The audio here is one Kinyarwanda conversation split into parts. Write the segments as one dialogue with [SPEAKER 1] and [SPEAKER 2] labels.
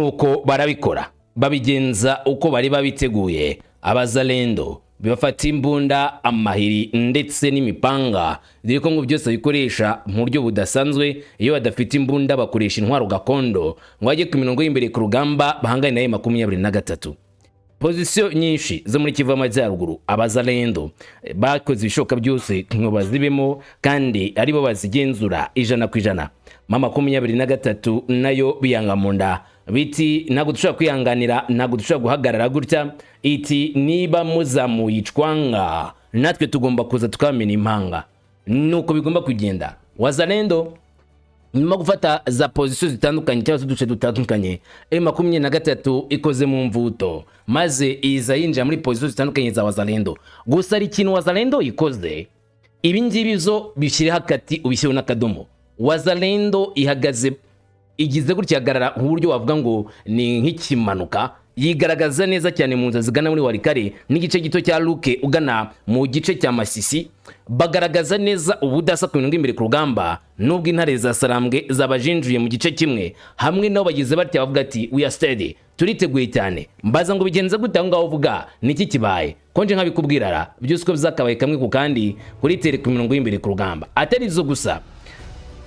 [SPEAKER 1] Nuko barabikora, babigenza uko bari babiteguye. Abazalendo bafata imbunda, amahiri ndetse n'imipanga, dore ko ngo byose babikoresha mu buryo budasanzwe. Iyo badafite imbunda bakoresha intwaro gakondo, ngo bajye ku mirongo y'imbere ku rugamba bahangane na M23. Position nyinshi zo muri Kivu y'Amajyaruguru, abazalendo bakoze ibishoboka byose ngo bazibemo kandi aribo bazigenzura 100%. M23 nayo biyanga mu nda, biti: "Ntabwo dushobora kwihanganira, ntabwo dushobora guhagarara gutya." Iti: "Niba muzamuye icwanga, natwe tugomba kuza tukamena impanga." Nuko bigomba kugenda. Wazalendo nyuma yo gufata za position zitandukanye cyangwa se uduce dutandukanye, M23 ikoze mu mvuto maze iza yinjira muri position zitandukanye za Wazalendo. Gusa hari ikintu Wazalendo ikoze, ibi ngibi zo bishyireho akati, ubishyireho n'akadomo. Wazalendo ihagaze, igize gutya, ihagarara nk'uburyo wavuga ngo ni nk'ikimanuka, yigaragaza neza cyane mu nzira zigana muri Walikale n'igice gito cya Luke ugana mu gice cya Masisi. Bagaragaza neza ubudasa ku mirongo imbere ku rugamba, nubwo intare za Sarambwe zabajinjuye mu gice kimwe. Hamwe nabo bagize batya, bavuga ati: "We are steady, turiteguye cyane." Mbaza ngo bigenze gute aho ngaho uvuga? Niki kibaye konje nkabikubwira ra byose uko byakabaye, kamwe ku kandi, kuri terrain, ku mirongo y'imbere ku rugamba? Atari izo gusa,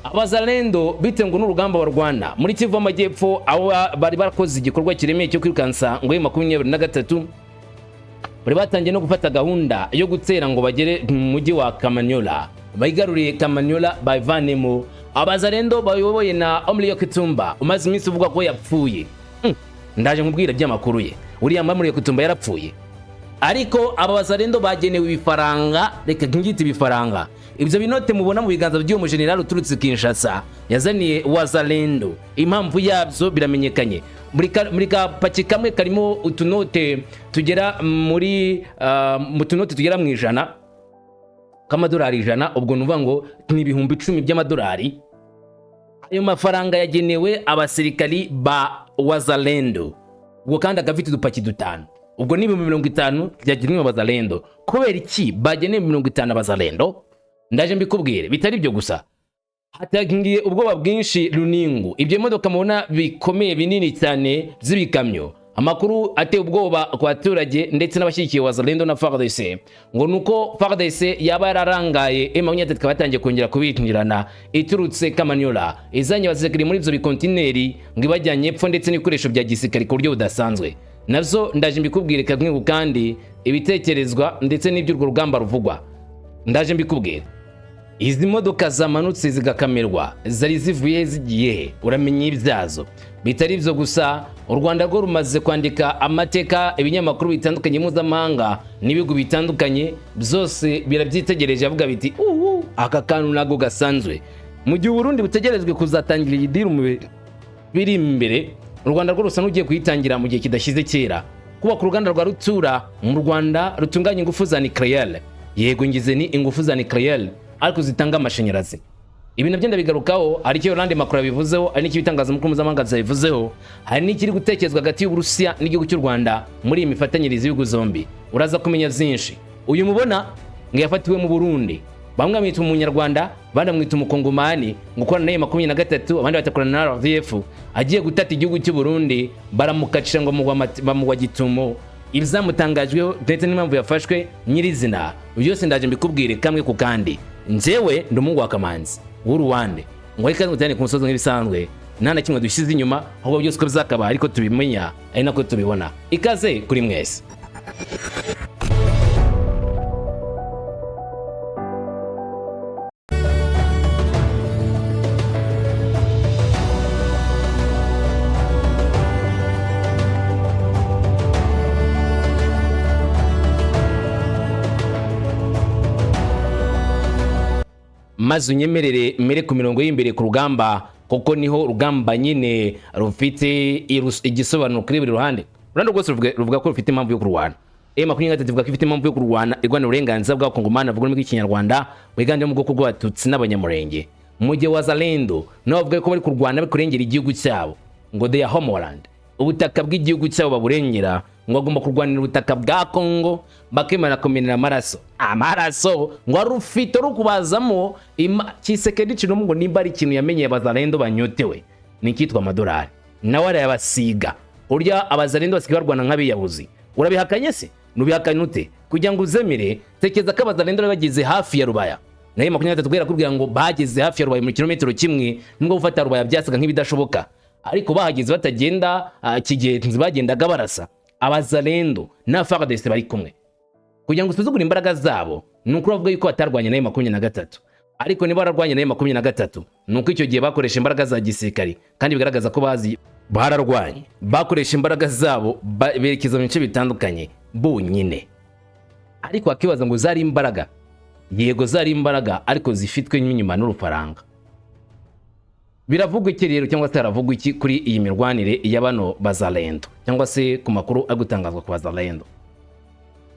[SPEAKER 1] Abazalendo bitewe ngo n'urugamba barwana muri Kivu y'Amajyepfo, aho bari barakoze igikorwa kiremeye cyo kwirukansa ngo 23, bari batangiye no gufata gahunda yo gutera ngo bagere mu mujyi wa Kamanyola, bayigaruriye Kamanyola, bayivanemo Abazalendo bayoboye na Omri Kitumba umaze iminsi uvuga ko yapfuye. Ndaje nkubwira by'amakuru ye. Uriya Omri Kitumba yarapfuye, ariko aba bazalendo bagenewe ibifaranga, reka ngite ibifaranga. Ibyo binote mubona mu biganza by'uwo mujenerali uturutse Kinshasa yazaniye Wazalendo, impamvu yabyo biramenyekanye. Muri ka paki kamwe karimo utunote tugera muri mu tunote tugera mu 100 k'amadolari 100, ubwo ni ukuvuga ngo ni 10,000 by'amadolari. Ayo mafaranga yagenewe abasirikari ba Wazalendo, ubwo kandi akaba afite udupaki dutanu, ubwo ni 50,000 byagenewe Abazalendo. Kubera iki bagenewe 50 Abazalendo? Ndaje mbikubwire. Bitari ibyo gusa, hatangiye ubwoba bwinshi Runingu. Ibyo bimodoka mubona bikomeye, binini cyane by'ibikamyo, amakuru ateye ubwoba ku baturage ndetse n'abashyigikiye Wazalendo na FARDC ngo nuko FARDC yaba yararangaye, M23 ikaba yatangiye kongera kubinjirana iturutse Kamanyola, izanye abasirikari muri ibyo bikontineri ngo ibajyanye epfo, ndetse n'ibikoresho bya gisirikare ku buryo budasanzwe. Nabyo ndaje mbikubwire kamwe ku kandi, ibitekerezwa ndetse n'iby'urwo rugamba ruvugwa, ndaje mbikubwire. Izi modoka zamanutse zigakamirwa zari zivuye, zigiye he? Uramenya ibyazo. Bitari ibyo gusa, u Rwanda rwo rumaze kwandika amateka. Ibinyamakuru bitandukanye mpuzamahanga n'ibihugu bitandukanye byose birabyitegereje, avuga biti: "Uhu, aka kantu ntabwo gasanzwe." Mu gihe Uburundi butegerejwe kuzatangira iyi deal mu bihe biri imbere, u Rwanda rwo rusa n'ugiye kuyitangira mu gihe kidashyize kera, kubaka uruganda rwa rutura mu Rwanda rutunganya ingufu za nucléaire. Yego, ngize ni ingufu za nucléaire ariko zitanga amashanyarazi. Ibi nabyo ndabigarukaho. Hari icyo Yolande Macron yabivuzeho, hari n'icyo ibitangazamakuru mpuzamahanga byabivuzeho, hari n'ikiri gutekerezwa hagati y'Uburusiya n'igihugu cy'u Rwanda muri iyi mifatanyirize y'ibihugu zombi. Uraza kumenya byinshi. Uyu mubona ngo yafatiwe mu Burundi, bamwe bamwita Umunyarwanda, abandi bamwita Umukongomani, ngo ukorana na 23, abandi batakorana na RDF, agiye gutata igihugu cy'u Burundi, baramukacira ngo bamugwa gitumo. Ibizamutangajweho ndetse n'impamvu yafashwe nyirizina, byose ndaje mbikubwire kamwe ku kandi. Njyewe ndi umuhungu wa Kamanzi w'uruwande, ngo reka ngutane ku musozi nk'ibisanzwe, nta na kimwe dushyize inyuma, ahubwo byose uko bizakabaye ariko tubimenya, ari nako tubibona. Ikaze kuri mwese. Maze unyemerere mere ku mirongo y'imbere ku rugamba, kuko niho urugamba nyine rufite igisobanuro kuri buri ruhande. Uruhande rwose ruvuga ko rufite impamvu yo kurwana. M23 ivuga ko ifite impamvu yo kurwana, irwanira uburenganzira bw'Abakongomani bavuga ururimi rw'Ikinyarwanda wiganjemo ubwoko bw'Abatutsi n'Abanyamurenge, mu gihe Wazalendo nabo bavuga ko bari kurwana bari kurengera igihugu cyabo, ngo their homeland, ubutaka bw'igihugu cyabo baburengera, ngo bagomba kurwanira ubutaka bwa Kongo, bakemera kumenera amaraso, amaraso ngo ari ufite rukubazamo. Tshisekedi Tshilombo ngo nimba ari ikintu yamenyeye Abazalendo banyotewe ni icyitwa amadolari. Nawe arayabasiga urya. Abazalendo basigaye barwana nk'abiyahuzi. Urabihakanye se? Nubihakanye ute? Kugira ngo uzemere, tekereza ko abazalendo bari bageze hafi ya Rubaya. Nayo 23 kubera kubwira ngo bageze hafi ya Rubaya mu kilometero kimwe, nubwo gufata Rubaya byasaga nk'ibidashoboka, ariko bahageze batagenda kigenzi, bagendaga barasa. Abazalendo na FARDC bari kumwe. Kugira ngo usuzugure imbaraga zabo, ni uko uravuga yuko batarwanye nayo 23. Ariko niba bararwanye nayo 23, ni uko icyo gihe bakoresha imbaraga za gisirikari, kandi bigaragaza ko bazi bararwanye, bakoresha imbaraga zabo, berekeza mu bice bitandukanye bonyine. Ariko wakibaza ngo zari imbaraga? Yego, zari imbaraga, ariko zifitwe inyuma n'urufaranga. Biravugwa iki rero, cyangwa se haravugwa iki kuri iyi mirwanire ya bano bazalendo, cyangwa se ku makuru ari gutangazwa ku bazalendo?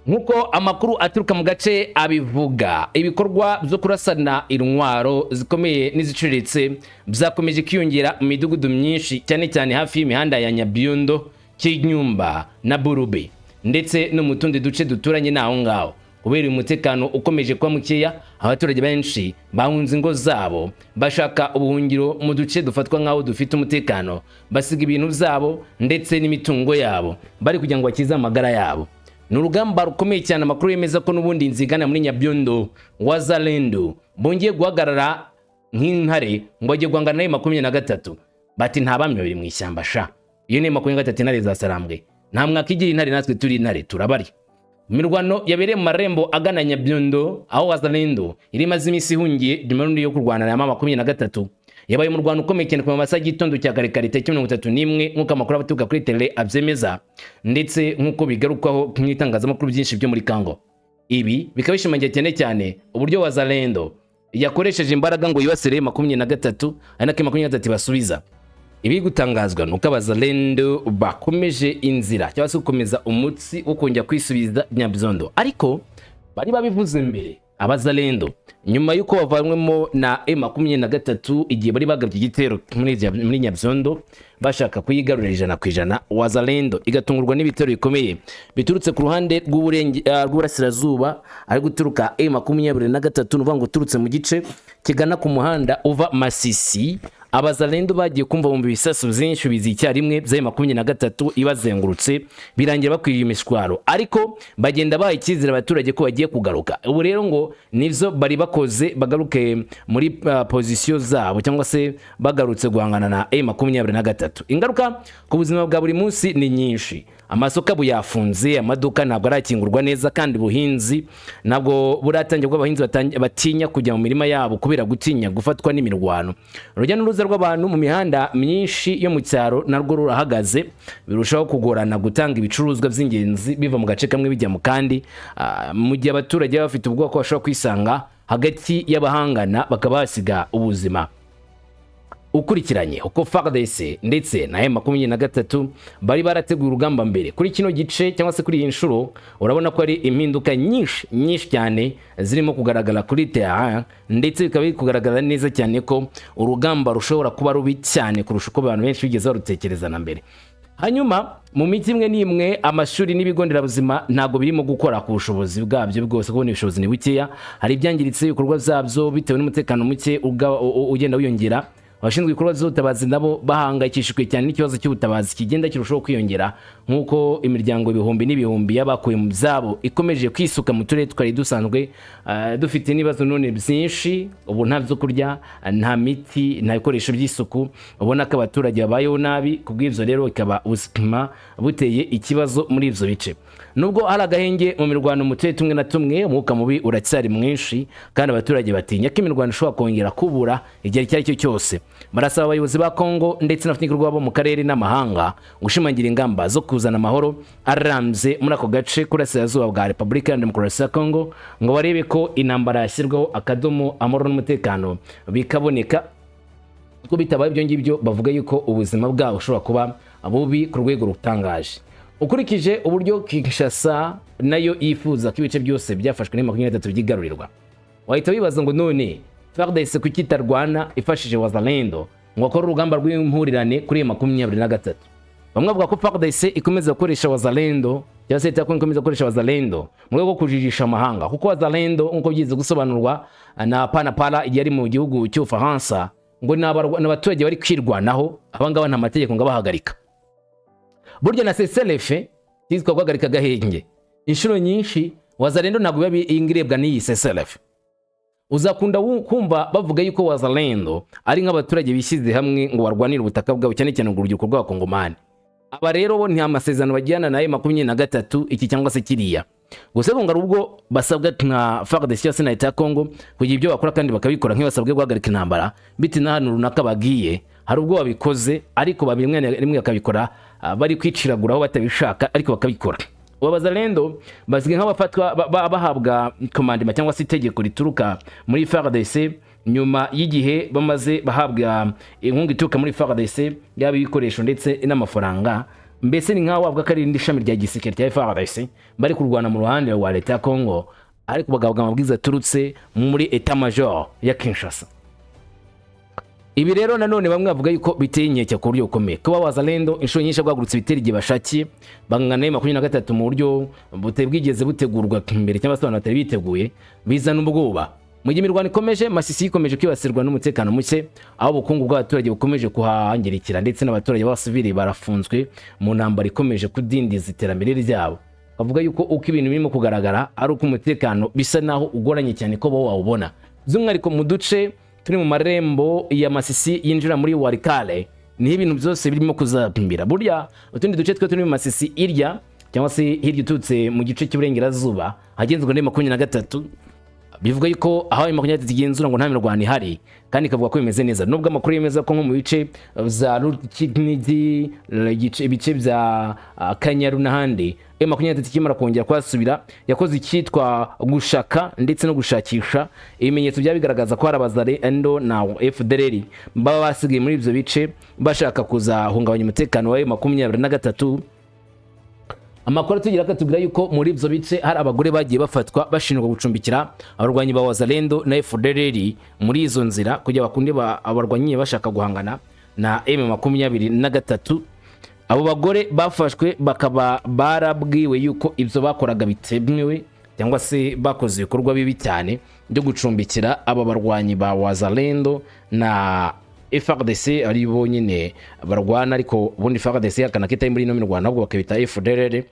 [SPEAKER 1] Nk'uko amakuru aturuka mu gace abivuga, ibikorwa byo kurasana intwaro zikomeye n'iziciriritse byakomeje kwiyongera mu midugudu myinshi, cyane cyane hafi y'imihanda ya Nyabiondo, Kinyumba na Burube, ndetse no mu tundi duce duturanye n'aho ngaho. Kubera uyu mutekano ukomeje kuba mukeya, abaturage benshi bahunze ingo zabo, bashaka ubuhungiro mu duce dufatwa nk'aho dufite umutekano, basiga ibintu byabo ndetse n'imitungo yabo, bari kugira ngo bakize amagara yabo. Ni urugamba rukomeye cyane. Amakuru yemeza ko n'ubundi nzigana muri Nyabyondo, Wazalendo bongeye guhagarara nk'intare ngo bajye guhangana nayo 23. Bati: "Nta bami babiri mu ishyamba sha." Iyo ni 23, intare za Sarambwe. Nta mwaka igira intare, natwe turi intare, turabari. Imirwano yabereye mu marembo agana Nyabyondo, aho Wazalendo iri imaze iminsi ihungiye nyuma yo kurwana na 23, yabaye umurwano ukomeye cyane ku masaha y'igitondo cya kare kare tariki 31, nk'uko amakuru aturuka kuri tele abyemeza, ndetse nk'uko bigarukwaho mu itangazamakuru byinshi byo muri Congo. Ibi bikaba bishimangira cyane cyane uburyo Wazalendo yakoresheje imbaraga ngo yibasire 23, ari nako 23 basubiza. Ibi gutangazwa nuko abazalendo bakomeje inzira, cyangwa se gukomeza umutsi wo kongera kwisubiza Nyabyondo. Ariko bari babivuze mbere, abazalendo nyuma y'uko bavanywemo na M23, igihe bari bagabye igitero muri Nyabyondo bashaka kuyigarurira 100%, Wazalendo igatungurwa n'ibitero bikomeye biturutse ku ruhande rw'uburasirazuba, ari guturuka M23, ni ukuvuga ngo uturutse mu gice kigana ku muhanda uva Masisi. Abazalendo bagiye kumva bumva ibisasu byinshi biza icyarimwe bya 23 ibazengurutse, birangira bakwiriye imishwaro, ariko bagenda baha icyizere abaturage ko bagiye kugaruka. Ubu rero ngo nivyo bari bakoze, bagaruke muri position zabo, cyangwa se bagarutse guhangana na M23. Ingaruka ku buzima bwa buri munsi ni nyinshi. Amasoko abu yafunze, amaduka ntabwo arakingurwa neza, kandi ubuhinzi ntabwo buratangira kuko abahinzi batinya kujya mu mirima yabo kubera gutinya gufatwa n'imirwano. Urujya n'uruza rw'abantu mu mihanda myinshi yo mu cyaro narwo rurahagaze, birushaho kugorana gutanga ibicuruzwa by'ingenzi biva mu gace kamwe bijya mu kandi, mu gihe abaturage baba bafite ubwoba ko bashobora kwisanga hagati y'abahangana bakaba basiga ubuzima. Ukurikiranye uko FARDC ndetse na M23 bari barateguye urugamba mbere kuri kino gice, cyangwa se kuri iyi nshuro, urabona ko ari impinduka nyinshi nyinshi cyane zirimo kugaragara kuri terrain, ndetse bikaba biri kugaragara neza cyane ko urugamba rushobora kuba rubi cyane kurusha uko abantu benshi bigeze barutekereza na mbere. Hanyuma mu mijyi imwe n'imwe, amashuri n'ibigo nderabuzima ntabwo birimo gukora ku bushobozi bwabyo bwose, kubona ubushobozi ni bukeya. Hari ibyangiritse ibikorwa byabyo bitewe n'umutekano muke ugenda wiyongera. Abashinzwe ibikorwa by'ubutabazi nabo bahangayikishijwe cyane n'ikibazo cy'ubutabazi kigenda kirushaho kwiyongera, nk'uko imiryango ibihumbi n'ibihumbi y'abakuwe mu byabo ikomeje kwisuka mu turere twari dusanzwe dufite n'ibibazo none byinshi. Ubu nta byo kurya, nta miti, nta bikoresho by'isuku, ubona ko abaturage babayeho nabi. Ku bw'ibyo rero, bikaba ubuzima buteye ikibazo muri ibyo bice. Nubwo hari agahenge mu mirwano mu turere tumwe na tumwe, umwuka mubi uracyari mwinshi, kandi abaturage batinya ko imirwano ishobora kongera kubura igihe icyo ari cyo cyose. Barasaba abayobozi ba Kongo ndetse n'abafatanyabikorwa bo mu karere n'amahanga gushimangira ingamba zo kuzana amahoro arambye muri ako gace k'Uburasirazuba bwa Repubulika ya Demokarasi ya Kongo, ngo barebe ko intambara yashyirwaho akadomo, amahoro n'umutekano bikaboneka, kuko bitabaye ibyo ngibyo bavuga yuko ubuzima bwabo bushobora kuba bubi ku rwego rutangaje. Ukurikije uburyo Kinshasa nayo yifuza ko ibice byose byafashwe na 23 byigarurirwa, wahita wibaza ngo none FARDC kuki itarwana ifashije Wazalendo ngo akore urugamba rw'impurirane kuri iyo 23? Bamwe bavuga ko FARDC ikomeza gukoresha Wazalendo, cyangwa se leta ya Kongo ikomeza gukoresha Wazalendo mu rwego rwo kujijisha amahanga, kuko Wazalendo, nk'uko byize gusobanurwa na Panapala igihe ari mu gihugu cy'Ubufaransa, Ngo ni abaturage bari kwirwanaho, abangaba nta mategeko ngo abahagarika. Burya na cessez-le-feu yitwa guhagarika agahenge, inshuro nyinshi Wazalendo ntabwo biba irebwa n'iyi cessez-le-feu. Uzakunda kumva bavuga yuko Wazalendo ari nk'abaturage bishyize hamwe ngo barwanire ubutaka bwabo, cyane cyane ngo urubyiruko rw'Abakongomani. Aba rero bo nta masezerano bagirana na M23 iki cyangwa se kiriya. Gusa ngo hari ubwo basabwa nka FARDC cyangwa se na leta ya Congo kugira ibyo bakora kandi bakabikora, nk'iyo basabwe guhagarika intambara bitewe n'ahantu runaka bagiye. Hari ubwo babikoze, ariko rimwe na rimwe bakabikora bari kwiciraguraho batabishaka, ariko bakabikora. Ubu Abazalendo basigaye nk'abafatwa bahabwa commandement cyangwa se itegeko rituruka muri FARDC, nyuma y'igihe bamaze bahabwa inkunga ituruka muri FARDC, yaba ibikoresho ndetse n'amafaranga. Mbese ni nk'aho wavuga ko ari irindi shami rya gisirikare cya FARDC bari kurwana mu ruhande rwa leta ya Congo, ariko bagahabwa amabwiriza aturutse muri état major ya Kinshasa. Ibi rero nanone bamwe bavuga yuko biteye inkeke ku buryo bukomeye, kuba Wazalendo inshuro nyinshi bwagurutse ibitero igihe bashakiye, bangana na 23 mu buryo butari bwigeze butegurwa mbere cyangwa se abantu batari biteguye, bizana ubwoba. Mu gihe imirwano ikomeje, Masisi ikomeje kwibasirwa n'umutekano muke, aho ubukungu bw'abaturage bukomeje kuhangirikira, ndetse n'abaturage b'abasivili barafunzwe mu ntambara ikomeje kudindiza iterambere ryabo. Bavuga yuko uko ibintu birimo kugaragara ari uko umutekano bisa naho ugoranye cyane ko bo wawubona, by'umwihariko mu duce turi mu marembo ya Masisi yinjira muri Walikale, niho ibintu byose birimo kuzapimbira. Burya utundi duce twe turi mu Masisi irya cyangwa se hirya uturutse mu gice cy'uburengerazuba hagenzurwa na 23, bivuga yuko aho ayo 23 igenzura ngo nta mirwano ihari, kandi ikavuga ko bimeze neza, nubwo amakuru yemeza ko nko mu bice bya Rukinigi, ibice bya Kanyaru n'ahandi, ayo 23 ikimara kongera kuhasubira yakoze icyitwa gushaka ndetse no gushakisha ibimenyetso byaba bigaragaza ko hari Abazalendo na FDLR baba basigaye muri ibyo bice bashaka kuzahungabanya umutekano wa 23. Amakuru atugira akatubwira yuko muri ibyo bice hari abagore bagiye bafatwa bashinjwa gucumbikira abarwanyi ba Wazalendo na FDLR muri izo nzira, kugira bakunde abarwanyi bashaka guhangana na M23. Abo bagore bafashwe bakaba barabwiwe yuko ibyo bakoraga bitemewe, cyangwa se bakoze ibikorwa bibi cyane byo gucumbikira aba barwanyi ba Wazalendo na FARDC, ari bo nyine barwana. Ariko ubundi FARDC ihakana ko itari muri ino mirwano, ahubwo bakabita FDLR.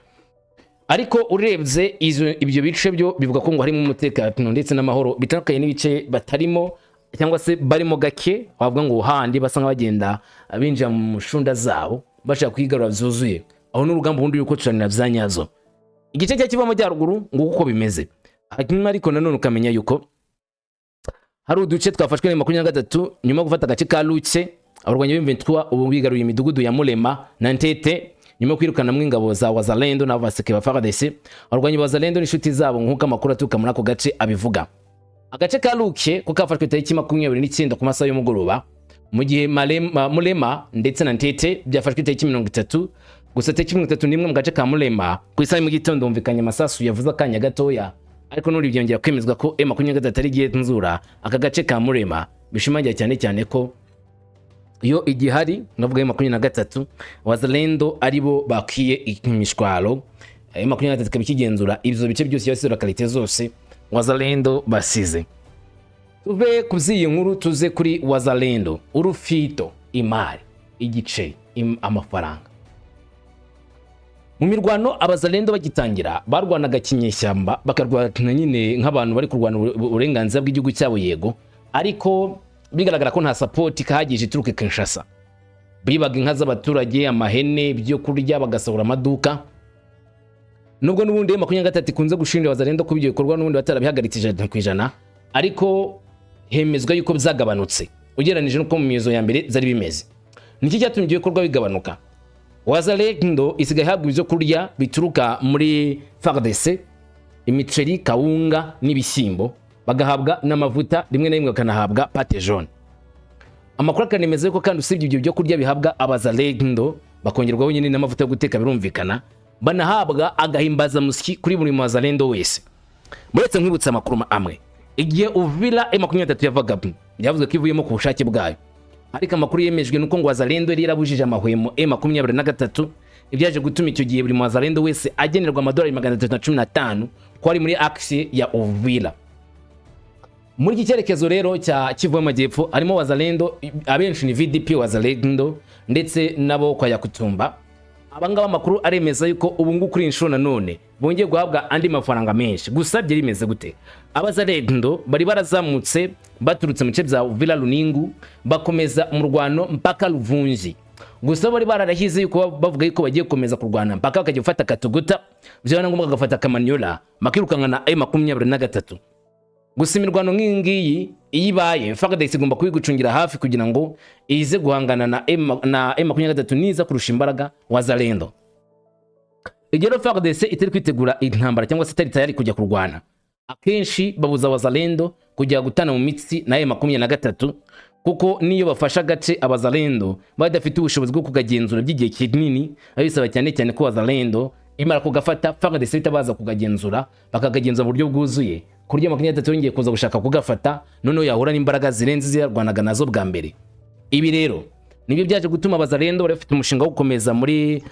[SPEAKER 1] Ariko urebye ibyo bice byo bivuga ko ngo harimo umutekano ndetse n'amahoro, bitandukanye n'ibice batarimo cyangwa se barimo gake, wavuga ngo handi basa nk'abagenda binjira mu mushunda zabo bashaka kwigarura byuzuye. Aho n'urugamba ubundi yuko turanira bya nyazo igice cya Kivu Amajyaruguru, nguko uko bimeze. Hanyuma ariko nanone ukamenya yuko hari uduce twafashwe na 23 nyuma yo gufata agace ka Luke. Abarwanyi b'M23 ubu bigaruye imidugudu ya Mulema na Ntete nyuma yo kwirukanamo ingabo za Wazalendo n'abaseke ba FARDC. Abarwanyi ba Wazalendo n'inshuti zabo, nk'uko amakuru aturuka muri ako gace abivuga. Agace ka Luke ko kafashwe tariki 29 ku masaha y'umugoroba, mu gihe Mulema ndetse na Ntete byafashwe tariki 30. Gusa tariki 31 mu gace ka Mulema, ku isaha mu gitondo humvikanye amasasu yavuze akanya gatoya, ariko n'uri byongera kwemezwa ko M23 ari igenzura aka gace ka Murema, bishimangira cyane cyane ko iyo igihari, ndavuga M23, Wazalendo aribo bakwiye imishwaro. M23 ikaba ikigenzura ibyo bice byose, yose localité zose Wazalendo basize. Tuve ku by'iyi nkuru, tuze kuri Wazalendo. Urufito, imari, igiceri, amafaranga. Mu mirwano Abazalendo bagitangira barwanaga kinyeshyamba, bakarwana nyine nk'abantu bari kurwana uburenganzira bw'igihugu cyabo, yego, ariko bigaragara ko nta support ihagije ituruka Kinshasa. Bibaga inka z'abaturage, amahene, ibyo kurya, bagasahura amaduka, nubwo n'ubundi 23 ikunze gushinja Abazalendo kuba ibyo bikorwa n'ubundi batarabihagaritse 100%, ariko hemezwa yuko byagabanutse ugereranije n'uko mu mizo ya mbere byari bimeze. Niki cyatumye ibyo bikorwa bigabanuka? Wazalendo isigaye ihabwa ibyo kurya bituruka muri FARDC, imiceri, kawunga n'ibishyimbo, bagahabwa n'amavuta, rimwe na rimwe bakanahabwa pâte jaune. Amakuru akanemeza yuko kandi usibye ibyo byo kurya bihabwa Abazalendo, bakongerwaho nyine n'amavuta yo guteka, birumvikana, banahabwa agahimbazamusyi kuri buri Muzalendo wese. Muretse nkwibutsa amakuru amwe. Igihe Uvira M23 yavaga, yavuze ko ivuyemo ku bushake bwayo, ariko amakuru yemejwe nuko ngo Wazalendo yari yarabujije amahwemo M23, ibyaje gutuma icyo gihe buri Muzalendo wese agenerwa amadolari 315 ko ari muri axe ya Uvira. Muri iki cyerekezo rero cya Kivu y'Amajyepfo harimo Wazalendo, abenshi ni VDP Wazalendo ndetse nabo kwa Yakutumba. Abangaba amakuru aremeza yuko ubu ngubu kuri inshuro nanone bongeye guhabwa andi mafaranga menshi. Gusa byari bimeze gute? Abazalendo bari barazamutse baturutse mu bice bya Uvira, Runingu, bakomeza umurwano mpaka Luvungi. Gusa bari bararahize yuko bavuga yuko bagiye gukomeza kurwana mpaka bakajya gufata Katuguta, byaba na ngombwa bagafata Kamanyola, bakirukanka na M23. Gusa imirwano nk'iyi ngiyi iyo ibaye, FARDC igomba kubigucungira hafi kugira ngo ize guhangana na M23 niza kurusha imbaraga Wazalendo. Igihe rero FARDC itari kwitegura intambara cyangwa se itari tayari kujya kurwana, akenshi babuza Wazalendo kujya gutana mu mitsi na M23, kuko niyo bafashe agace Abazalendo badafite ubushobozi bwo kukagenzura by'igihe kinini, bisaba cyane cyane ko Wazalendo imara kugafata, FARDC ihita baza kukagenzura, bakakagenzura mu buryo bwuzuye, ku buryo 23 yongeye kuza gushaka kugafata noneho yahura n'imbaraga zirenze iziyarwanaga nazo bwa mbere. Ibi rero nibyo byaje gutuma Abazalendo bari bafite umushinga wo gukomeza muri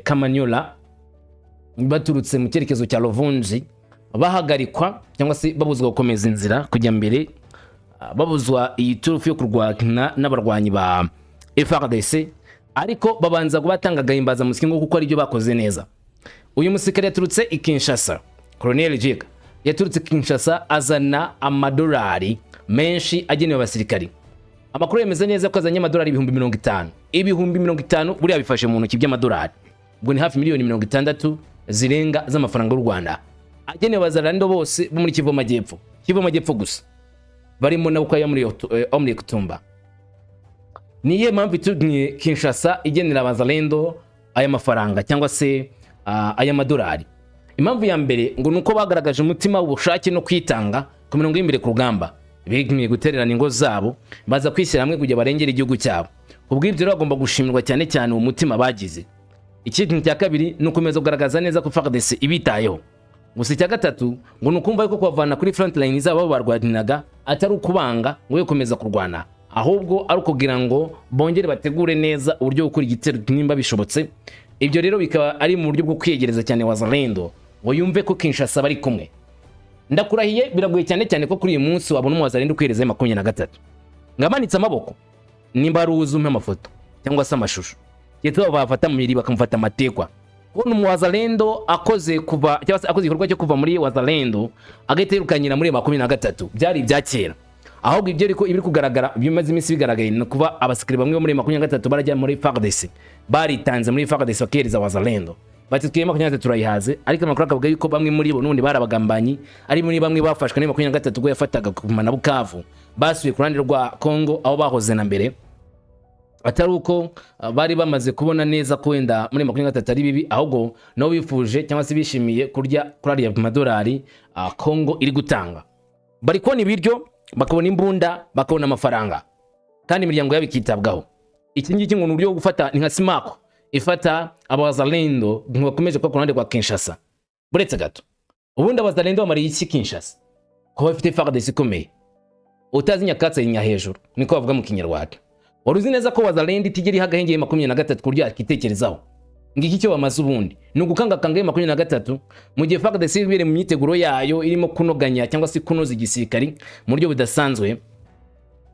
[SPEAKER 1] Kamanyola baturutse mu cyerekezo cya Luvungi bahagarikwa cyangwa se babuzwa gukomeza inzira kujya mbere, babuzwa iyi turufu yo kurwana n'abarwanyi ba FARDC, ariko babanza kubatanga agahimbazamusyi ngo kuko aribyo bakoze neza. Uyu musirikare yaturutse i Kinshasa, Colonel Jiga yaturutse i Kinshasa azana amadolari menshi agenewe abasirikari. Amakuru yemeza neza ko azanye amadolari 50,000, 50,000 buriya bifashe mu ntoki by'amadolari, ubwo ni hafi miliyoni 60 zirenga z'amafaranga y'u Rwanda, agenewe Abazalendo bose bo muri Kivu Amajyepfo, Kivu Amajyepfo gusa, barimo na Bukayo muri Omri Kutumba. Ni iyihe mpamvu itumye Kinshasa igenera Abazalendo aya mafaranga cyangwa se aya madolari? Impamvu ya mbere ngo ni uko bagaragaje umutima w'ubushake no kwitanga ku mirongo y'imbere ku rugamba, bigumye gutererana ingo zabo, baza kwishyira hamwe kugira barengere igihugu cyabo. Kubw'ibyo rero bagomba gushimirwa cyane cyane uwo mutima bagize. Ikindi cya kabiri ni ukomeza kugaragaza neza ko FARDC ibitayeho. Gusa icya gatatu ngo ni ukumva yuko kubavana kuri front line zabo aho barwaniraga atari ukubanga ngo gukomeza kurwana, ahubwo ari ukugira ngo bongere bategure neza uburyo bwo gukora igitero nimba bishobotse. Ibyo rero bikaba ari mu buryo bwo kwiyegereza cyane Wazalendo ngo yumve ko Kinshasa bari kumwe. Ndakurahiye, biragoye cyane cyane ko kuri uyu munsi wabona umuwazalendo kwihereza 23 ngamanitse amaboko. Nimba ari uzi umpe amafoto cyangwa se amashusho, keretse bafata mu mibiri bakamufata amatekwa. Kubona umuwazalendo akoze kuva cyangwa se akoze igikorwa cyo kuva muri Wazalendo agahita yirukanyira muri 23 byari ibya kera. Ahubwo ibyo ariko ibiri kugaragara, bimaze iminsi bigaragaye, ni kuba abasirikare bamwe bo muri 23 barajya muri FARDC, baritanze muri FARDC bakihereza Wazalendo, bati twiye 23 turayihaze. Ariko amakuru akavuga yuko bamwe muri bo n'ubundi barabagambanyi, ari muri bamwe bafashwe muri 23 ubwo yafataga Goma na Bukavu, basubiye ku ruhande rwa Congo aho bahoze na mbere, atari uko bari bamaze kubona neza ko wenda muri 23 ari bibi, ahubwo nabo bifuje cyangwa se bishimiye kurya kuri ariya madolari Congo iri gutanga. Bari kubona ibiryo, bakabona imbunda, bakabona amafaranga, kandi imiryango yabo ikitabwaho. Iki ngiki ngo ni uburyo bwo gufata, ni nka simako ifata Abazalendo ngo bakomeje kuba ku ruhande rwa Kinshasa. Buretse gato, ubundi Abazalendo bamariye iki Kinshasa kuba bafite FARDC ikomeye? Utazi nyakatsi ayinya hejuru, niko bavuga mu Kinyarwanda. Wari uzi neza ko Wazalendo itigera iha agahenge 23 ku buryo yakitekerezaho? Ngiki icyo bamaze ubundi ni ugukangakanga 23 mu gihe FARDC ibereye mu myiteguro yayo irimo kunoganya cyangwa se kunoza igisirikari mu buryo budasanzwe.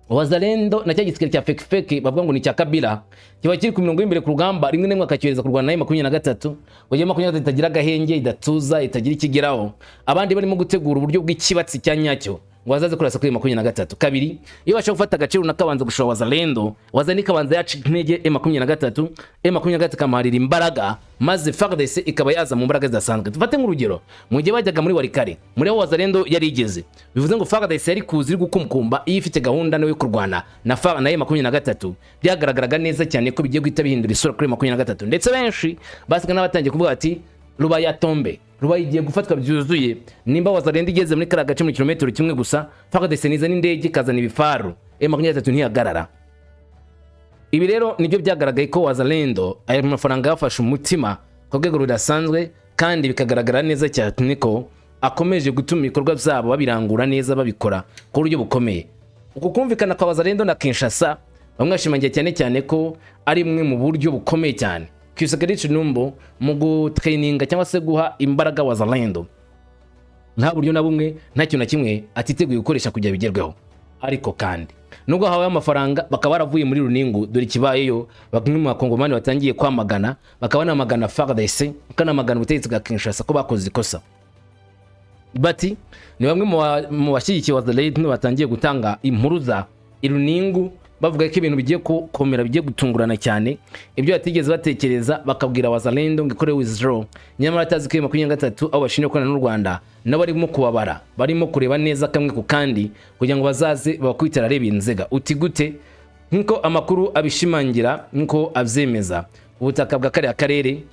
[SPEAKER 1] Wazalendo na cya gisirikare cya fake fake bavuga ngo ni cya Kabila kiba kiri ku mirongo y'imbere ku rugamba, rimwe na rimwe akacyohereza kurwana na 23 ngo 23 itagira agahenge, idatuza, itagira ikigeraho, abandi barimo gutegura uburyo bw'ikibatsi cya nyacyo ngo bazaze kurasa kuri 23. Kabiri, iyo bashaka gufata agaciro runaka banza gushora Wazalendo, Wazalendo ikabanza yaca intege M23, M23 ikamuharira imbaraga, maze FARDC ikaba yaza mu mbaraga zidasanzwe. Dufate nk'urugero mu gihe bajyaga muri Walikale, muri aho Wazalendo yari igeze, bivuze ngo FARDC yari kuza iri gukumkumba iyo ifite gahunda nayo yo kurwana na FAR na M23. Byagaragaraga neza cyane ko bigiye guhita bihindura isura kuri 23, ndetse benshi basiga n'abatangiye kuvuga bati Rubaya tombe, Rubaya igiye gufatwa byuzuye. Nimba Wazalendo igeze muri kariya gace mu kilometero kimwe gusa, FARDC niza n'indege ikazana ibifaru, M23 ntihagarara. Ibi rero nibyo byagaragaye ko Wazalendo aya mafaranga yafashe umutima ku rwego rudasanzwe, kandi bikagaragara neza cyane ko akomeje gutuma ibikorwa byabo babirangura neza, babikora ku buryo bukomeye. Uku kumvikana kwa Wazalendo na Kinshasa, bamwe bashimangiye cyane cyane ko ari imwe mu buryo bukomeye cyane Tshisekedi Tshilombo mu gutraininga cyangwa se guha imbaraga Wazalendo. Nta buryo na bumwe, nta kintu na kimwe atiteguye gukoresha kugira bigerweho. Ariko kandi nubwo habaye amafaranga, bakaba baravuye muri Runingu, dore ikibayeyo: bamwe mu bakongomani batangiye kwamagana, bakaba banamagana FARDC, bakanamagana ubutegetsi bwa Kinshasa ko bakoze ikosa. Bati ni bamwe mu bashyigikiye Wazalendo batangiye gutanga impuruza i Runingu, bavuga ko ibintu bigiye gukomera, bigiye gutungurana cyane, ibyo batigeze batekereza. Bakabwira Wazalendo ngo ikore withdraw, nyamara atazi ko iyo 23 aho bashinzwe gukorana n'u Rwanda nabo barimo kubabara, barimo kureba neza kamwe ku kandi kugira ngo bazaze babakubitira areba inzega. Uti gute? Nk'uko amakuru abishimangira, nk'uko abyemeza, ubutaka bwa kariya karere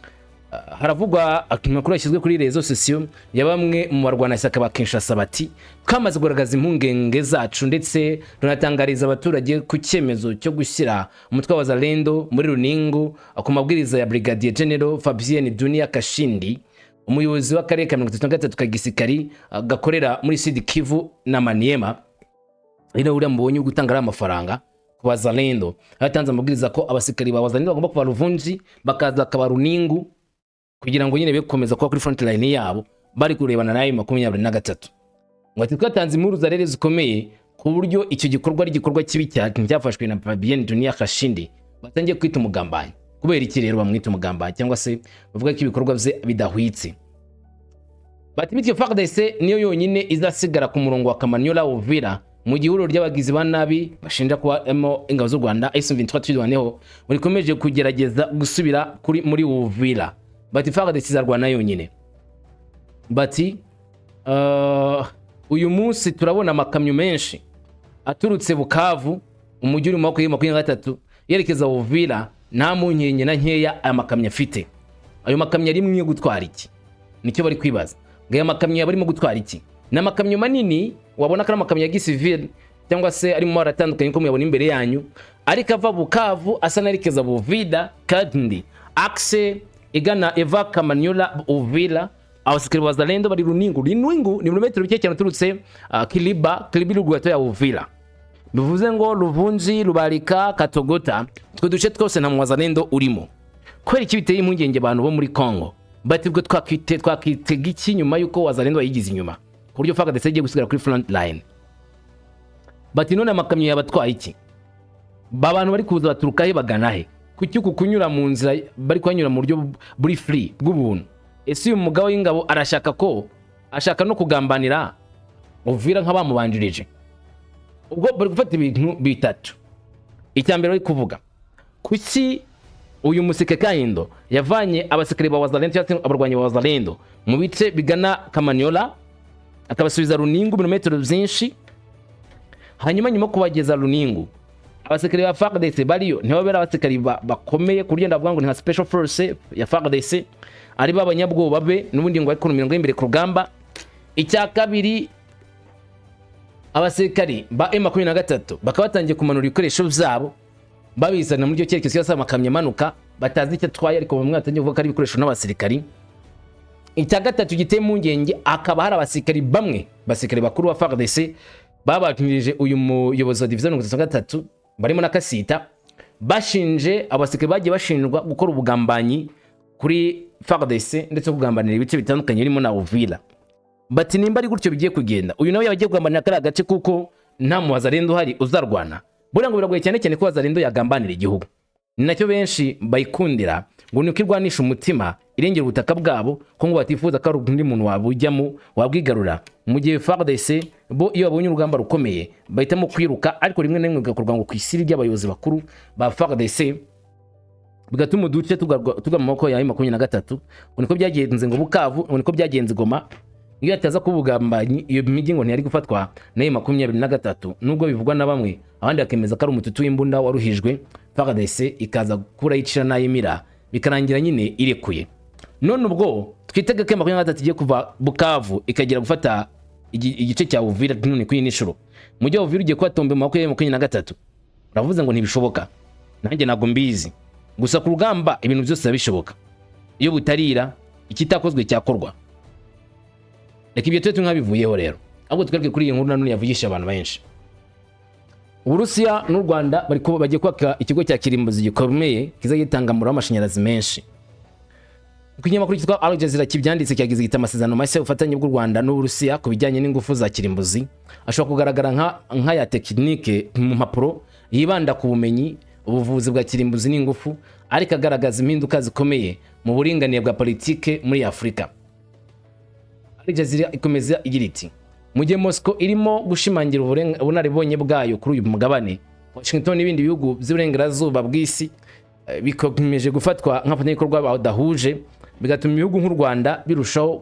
[SPEAKER 1] haravugwa amakuru yashyizwe kuri réseaux sociaux ya bamwe mu barwanashyaka ba Kinshasa, bati twamaze kugaragaza impungenge zacu ndetse tunatangariza abaturage ku cyemezo cyo gushyira umutwe wa Wazalendo muri Runingu ku mabwiriza ya Brigadier General Fabien Dunia Kashindi, umuyobozi w'akarere ka 33 ka gisirikari gakorera muri Sud Kivu na Maniema. Rero uriya mubonye uri gutanga ariya mafaranga ku Wazalendo yatanze amabwiriza ko abasirikari ba Wazalendo bagomba kuva Ruvunji bakaza bakaba Runingu, kugira ngo nyine be gukomeza kuba kuri front line yabo bari kurebana nayo 23. Ngo ati twatanze impuruza rero zikomeye ku buryo icyo gikorwa ari igikorwa kibi cyane cyafashwe na Fabien Dunia Kashindi, batangiye kwita umugambanyi. Kubera iki rero bamwita umugambanyi, cyangwa se bavuga ko ibikorwa bye bidahwitse? Bati bityo FARDC niyo yonyine izasigara ku murongo wa Kamanyola Uvira, mu gihe ihuriro ry'abagizi ba nabi bashinja kubamo ingabo z'u Rwanda, M23 Twirwaneho, rikomeje kugerageza gusubira kuri muri Uvira. Bati FARDC izarwana yonyine. Bati uyu munsi turabona amakamyo menshi aturutse Bukavu, umujyi uri mu maboko ya 23, yerekeza Uvira. Nta mpungenge na nkeya aya makamyo afite. Ayo makamyo ari yo gutwara iki? Nicyo bari kwibaza, ngo aya makamyo yaba arimo gutwara iki? Ni amakamyo manini, wabona ko ari amakamyo ya gisivile cyangwa se ari mu mabara atandukanye nko muyabona imbere yanyu, ariko ava Bukavu asa n'arekeza Buvira, kandi axe igana eva Kamanyola Uvira, abasirikare ba Wazalendo bari Runingu. Runingu ni ibirometero bike cyane uturutse Kiliba. Kiliba iri ruguru gato ya Uvira. Bivuze ngo Ruvunji, Rubarika, Katogota, utwo duce twose nta Wazalendo urimo. Kubera iki biteye impungenge abantu bo muri Congo? Bati ubwo twakitega iki nyuma y'uko Wazalendo bayigize inyuma, ku buryo FARDC igiye gusigara kuri front line? Bati none amakamyo yabatwaye iki? Ba bantu bari kuza baturuka he, bagana he? Kuki uku kunyura mu nzira bari kuhanyura mu buryo buri free, bw'ubuntu? Ese uyu mugabo w'ingabo arashaka ko ashaka no kugambanira Uvira nk'abamubanjirije? Ubwo bari gufata ibintu bitatu. Icya mbere bari kuvuga, kuki uyu museke Kahindo yavanye abasirikare ba Wazalendo cyangwa se abarwanyi ba Wazalendo mu bice bigana Kamanyola, akabasubiza Runingu ibirometero byinshi? Hanyuma nyuma yo kubageza Runingu, abasirikare ba FARDC bariyo ntibabe ari abasirikare bakomeye ku buryo ndavuga ngo ni nka special force ya FARDC, ari ba banyabwoba be n'ubundi ngo bari ku mirongo y'imbere ku rugamba. Icya kabiri, abasirikari ba M23 bakaba batangiye kumanura ibikoresho byabo babizana muri icyo cyerekezo cyose, amakamyo amanuka batazi icyo atwaye, ariko bamwe batangiye kuvuga ko ari ibikoresho n'abasirikari. Icya gatatu giteye impungenge, akaba hari abasirikari bamwe, basirikari bakuru ba FARDC, babanjirije uyu muyobozi wa division 33, barimo na Kasita, bashinje abasirikari bagiye bashinjwa gukora ubugambanyi kuri FARDC ndetse no kugambanira ibice bitandukanye birimo na Uvira. Bati nimba ari gutyo bigiye kugenda, uyu nawe yaba agiye kugambanira kariya gace, kuko nta muwazalendo uhari uzarwana. Buriya ngo biragoye cyane cyane ko Wazalendo yagambanira igihugu. Ni nacyo benshi bayikundira, ngo ni uko irwanisha umutima, irengera ubutaka bwabo, ko ngo batifuza ko hari undi muntu wabujyamo wabwigarura, mu gihe FARDC bo iyo babonye urugamba rukomeye bahitamo kwiruka, ariko rimwe na rimwe bigakorwa ngo ku isiri ry'abayobozi bakuru ba FARDC, bigatuma uduce tugwa mu maboko ya 23. Ngo niko byagenze ngo Bukavu, ngo niko byagenze Goma. Iyo hataza kuba ubugambanyi, iyo mijyi ngo ntiyari gufatwa na 23, nubwo bivugwa na bamwe, abandi bakemeza ko ari umututu w'imbunda waruhijwe, FARDC ikaza gukura yicira n'ayimira, bikarangira nyine irekuye. None ubwo twitege ko 23 igiye kuva Bukavu ikagera gufata igice cya Uvira. None kuri iyi nshuro mujyi wa Uvira ugiye kuba tombe mu maboko ya 23. Uravuze ngo ntibishoboka? Nanjye ntabwo mbizi. Gusa ku rugamba ibintu byose biba bishoboka. Iyo butarira, ikitakozwe cyakorwa. Reka ibyo tube nkabivuyeho rero, ahubwo tugaruke kuri iyi nkuru nanone yavugisha abantu benshi. Uburusiya n'u Rwanda bagiye kubaka ikigo cya kirimbuzi gikomeye kizajya gitanga umuriro w'amashanyarazi menshi. Ku kinyamakuru cyitwa Al Jazeera kibyanditse, cyagize gita: "Amasezerano mashya y'ubufatanye bw'u Rwanda n'Uburusiya ku bijyanye n'ingufu za kirimbuzi ashobora kugaragara nk'aya tekinike mu mpapuro, yibanda ku bumenyi, ubuvuzi bwa kirimbuzi n'ingufu, ariko agaragaza impinduka zikomeye mu buringanire bwa politike muri Afurika." Al Jazeera ikomeza igira iti: "Mu gihe Moscow irimo gushimangira ubunararibonye bwayo kuri uyu mugabane, Washington n'ibindi bihugu by'uburengerazuba bw'isi bikomeje gufatwa nk'abafatanyabikorwa badahuje, bigatuma ibihugu nk'u Rwanda birushaho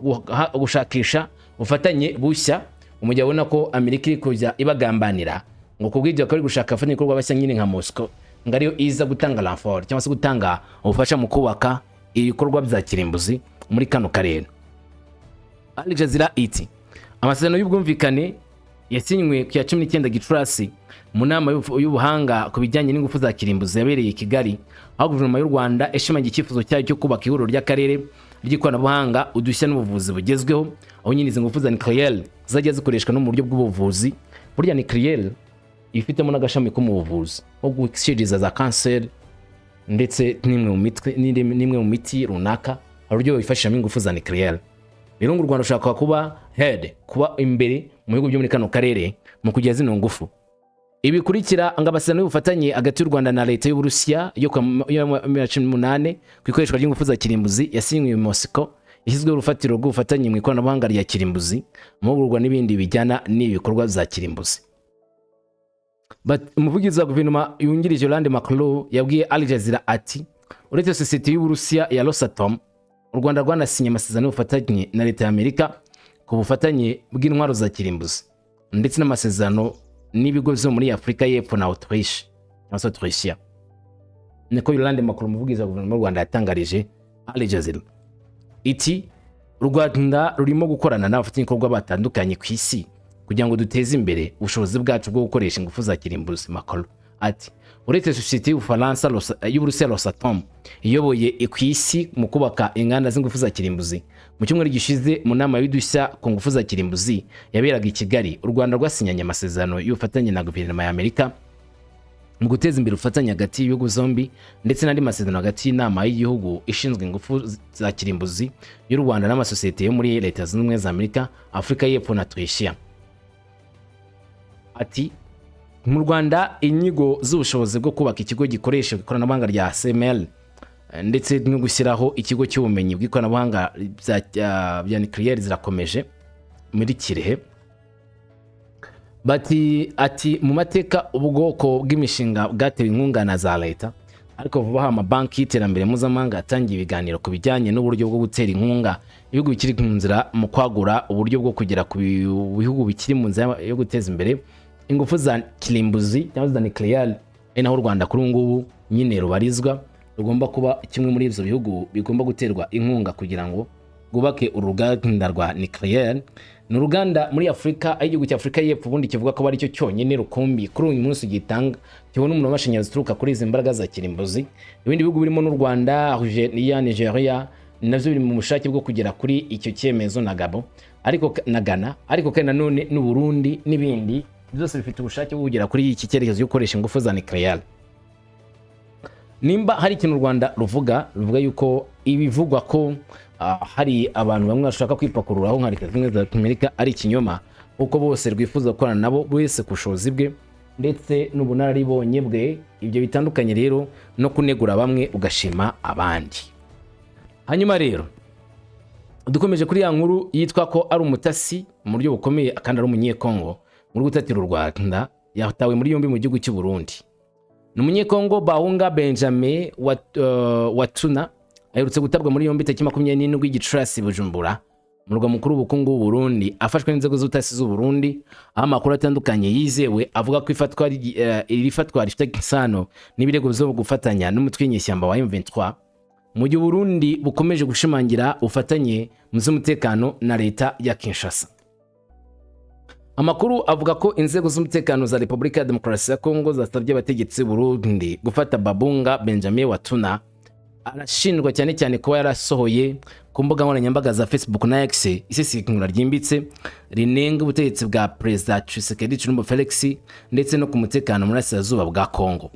[SPEAKER 1] gushakisha ubufatanye bushya." Mu gihe abona ko Amerika iri kujya ibagambanira, ngo kubw'ibyo bakaba bari gushaka abafatanyabikorwa bashya nyine nka Moscow, ngo ariyo iza gutanga renfort cyangwa se gutanga ubufasha mu kubaka ibikorwa bya kirimbuzi muri kano karere. Al Jazeera iti: "Amasezerano y'ubwumvikane yasinywe ku ya 19 Gicurasi mu nama y'ubuhanga ku bijyanye n'ingufu za kirimbuzi yabereye i Kigali, aho guverinoma y'u Rwanda ishimangira icyifuzo cyayo cyo kubaka ihuriro ry'akarere ry'ikoranabuhanga, udushya n'ubuvuzi bugezweho, aho nyine izi ngufu za nucléaire zajya zikoreshwa no mu buryo bw'ubuvuzi. Burya nucléaire ifitemo n'agashami ko mu buvuzi nko gukiriza za kanseri ndetse n'imwe mu mitwe n'imwe mu miti runaka, hari uburyo bifashishamo ingufu za nucléaire. Rero ngo u Rwanda rushaka kuba head, kuba imbere mu bihugu byo muri kano karere mu kugira zino ngufu." Ibikurikira ngo amasezerano y'ubufatanye hagati y'u Rwanda na leta y'Uburusiya yo ku ya 2018 ku ikoreshwa ry'ingufu za kirimbuzi yasinywe i Moscow, yashyizweho urufatiro rw'ubufatanye mu ikoranabuhanga rya kirimbuzi, amahugurwa n'ibindi bijyana n'ibi bikorwa bya kirimbuzi. Umuvugizi wa guverinoma yungirije Yolande Makolo yabwiye Al Jazeera ati: "Uretse sosiyete y'Uburusiya ya Rosatom, u Rwanda rwanasinye amasezerano y'ubufatanye na leta ya Amerika ku bufatanye bw'intwaro za kirimbuzi, ndetse n'amasezerano n'ibigo byo muri Afurika y'Epfo na Autriche cyangwa se Autrichia." Niko Yolande Makolo, umuvugizi wa guverinoma y'u Rwanda, yatangarije Al Jazeera. Iti: "U Rwanda rurimo gukorana n'abafatanyabikorwa batandukanye ku isi kugira ngo duteze imbere ubushobozi bwacu bwo gukoresha ingufu za kirimbuzi." Makolo ati: "Uretse sosiyete y'Ubufaransa y'Uburusiya Rosatom iyoboye ku isi mu kubaka inganda z'ingufu za kirimbuzi, mu cyumweru gishize mu nama y'udushya ku ngufu za kirimbuzi yaberaga i Kigali, u Rwanda rwasinyanye amasezerano y'ubufatanye na guverinoma ya Amerika mu guteza imbere ubufatanye hagati y'ibihugu zombi, ndetse n'andi masezerano hagati y'inama y'igihugu ishinzwe ingufu za kirimbuzi y'u Rwanda n'amasosiyete yo muri Leta Zunze Ubumwe za Amerika, Afurika y'Epfo na Turishiya." Ati: "Mu Rwanda inyigo z'ubushobozi bwo kubaka ikigo gikoresha ikoranabuhanga rya SML ndetse no gushyiraho ikigo cy'ubumenyi bw'ikoranabuhanga bya nucléaire zirakomeje muri Kirehe." Bati ati: "Mu mateka ubwoko bw'imishinga bwatewe inkunga na za leta, ariko vuba aha amabanki y'iterambere mpuzamahanga yatangiye ibiganiro ku bijyanye n'uburyo bwo gutera inkunga ibihugu bikiri mu nzira mu kwagura uburyo bwo kugera ku bihugu bikiri mu nzira yo guteza imbere ingufu za kirimbuzi cyangwa za nucléaire, ari naho u Rwanda kuri ubu ngubu nyine rubarizwa, rugomba kuba kimwe muri ibyo bihugu bigomba guterwa inkunga kugira ngo rwubake uruganda rwa nucléaire." Ni uruganda muri Afurika, aho igihugu cya Afurika y'Epfo ubundi kivuga ko ari cyo cyonyine rukumbi kuri uyu munsi gitanga, kibona umuriro w'amashanyarazi uturuka kuri izi mbaraga za kirimbuzi. Ibindi bihugu birimo n'u Rwanda, Algeria, Nigeria nabyo biri mu bushake bwo kugera kuri icyo cyemezo, na Gabon, ariko na Ghana, ariko kandi nanone n'u Burundi n'ibindi byose bifite ubushake bwo kugera kuri iki cyerekezo cyo gukoresha ingufu za nucléaire. Nimba hari ikintu u Rwanda ruvuga yuko ibivugwa ko hari abantu bamwe bashaka kwipakururaho nka Leta Zunze Ubumwe za Amerika ari ikinyoma, kuko bose rwifuza gukorana nabo, buri wese ku bushobozi bwe ndetse n'ubunararibonye bwe. Ibyo bitandukanye rero no kunegura bamwe ugashima abandi. Hanyuma rero dukomeje kuri ya nkuru yitwa ko ari umutasi mu buryo bukomeye kandi ari umunyekongo muri gutatira u Rwanda, yatawe muri yombi mu gihugu cy'u Burundi. Ni umunyekongo Bahunga Benjamin Watuna, aherutse gutabwa muri yombi tariki 27 Gicurasi, Bujumbura, umurwa mukuru w'ubukungu w'u Burundi, afashwe n'inzego z'ubutasi z'u Burundi, aho amakuru atandukanye yizewe avuga ko ifatwa iri fatwa rifite isano n'ibirego byo gufatanya n'umutwe w'inyeshyamba wa M23, mu gihe Burundi bukomeje gushimangira ubufatanye mu by'umutekano na leta ya Kinshasa. Amakuru avuga ko inzego z'umutekano za Repubulika ya Demokarasi ya Kongo zasabye abategetsi Burundi gufata Babunga Benjamin Watuna. Arashinjwa cyane cyane kuba yarasohoye ku mbuga nkoranyambaga za Facebook na X isesengura ryimbitse rinenga ubutegetsi bwa Perezida Tshisekedi Tshilombo Felix ndetse no ku mutekano mu burasirazuba bwa Kongo.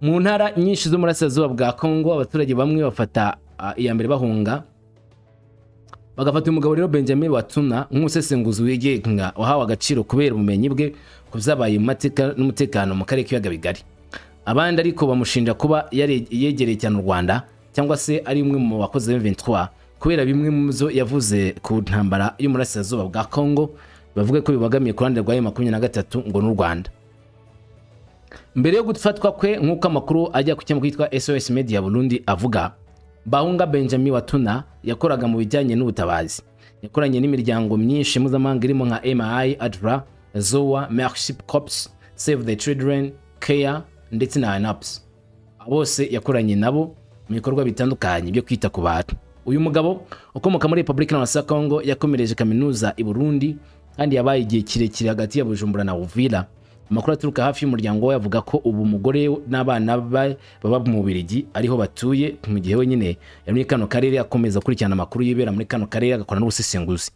[SPEAKER 1] Mu ntara nyinshi zo mu burasirazuba bwa Kongo, abaturage bamwe bafata iya mbere bahunga. Bagafata uyu mugabo rero Benjamin Watuna nk'umusesenguzi wigenga wahawe agaciro kubera ubumenyi bwe ku byabaye mu mateka n'umutekano mu karere k'ibiyaga bigari. Abandi ariko bamushinja kuba yegereye cyane u Rwanda cyangwa se ari umwe mu bakozi ba M23, kubera bimwe mu byo yavuze ku ntambara y'umurasirazuba bwa Congo, bavuga ko bibogamiye ku ruhande rwa M23 ngo n'u Rwanda. Mbere yo gufatwa kwe, nk'uko amakuru ajya ku kinyamakuru cyitwa SOS Media Burundi avuga, Bahunga Benjamin Watuna yakoraga mu bijyanye n'ubutabazi. Yakoranye n'imiryango myinshi mpuzamahanga irimo nka MI, ADRA, ZOA, Mercy Corps, Save the Children, CARE ndetse na UNOPS. Bose yakoranye nabo mu bikorwa bitandukanye byo kwita ku bantu. Uyu mugabo ukomoka muri Repubulika ya Congo yakomereje kaminuza i Burundi kandi yabaye igihe kirekire hagati ya Bujumbura na Uvira. Amakuru aturuka hafi y'umuryango we avuga ko ubu umugore n'abana be baba mu Bubiligi, ariho batuye, mu gihe wenyine yari muri kano karere akomeza gukurikirana amakuru yibera muri kano karere, agakora n'ubusesenguzi.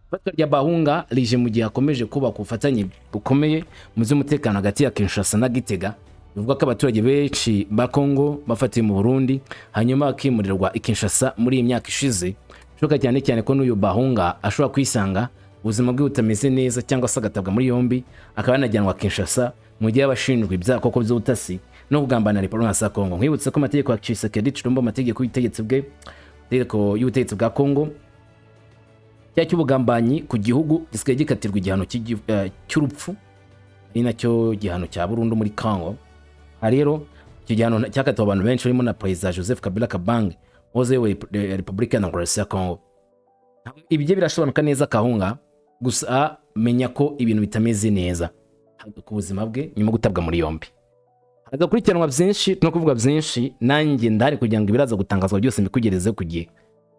[SPEAKER 1] Ifatwa rya Bahunga rije mu gihe hakomeje kubaka ubufatanye bukomeye mu by'umutekano hagati ya Kinshasa na Gitega. Bivuga ko abaturage benshi ba Congo bafatiwe mu Burundi hanyuma bakimurirwa i Kinshasa muri iyi myaka ishize. Bishoboka cyane cyane ko n'uyu Bahunga ashobora kwisanga ubuzima bwe butameze neza cyangwa se agatabwa muri yombi, akaba yanajyanwa Kinshasa mu gihe abashinjwa ibyaha koko by'ubutasi no kugambanira Repubulika ya Congo. Nkwibutsa ko amategeko ya Tshisekedi Tshilombo, amategeko y'ubutegetsi bwe, amategeko y'ubutegetsi bwa Congo, icyaha cy'ubugambanyi ku gihugu gisigaye gikatirwa igihano cy'urupfu, ari nacyo gihano cya burundu muri Congo. Aha rero icyo gihano cyakatiwe abantu benshi barimo na Perezida Joseph Kabila Kabange wahoze ayoboye Repubulika ya Congo. Ibyo birasobanuka neza. Kahunga gusa menya ko ibintu bitameze neza ku buzima bwe nyuma yo gutabwa muri yombi. Hagakurikiranwa byinshi no kuvuga byinshi. Nanjye ndahari kugira ngo ibiraza gutangazwa byose mbikugereze ku gihe.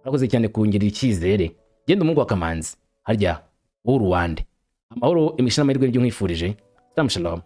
[SPEAKER 1] Urakoze cyane kungirira icyizere. Genda umuhungu wa Kamanzi, harya wowe uruwande. Amahoro, imigisha n'amahirwe, nibyo nkwifurije. Shalom shalom.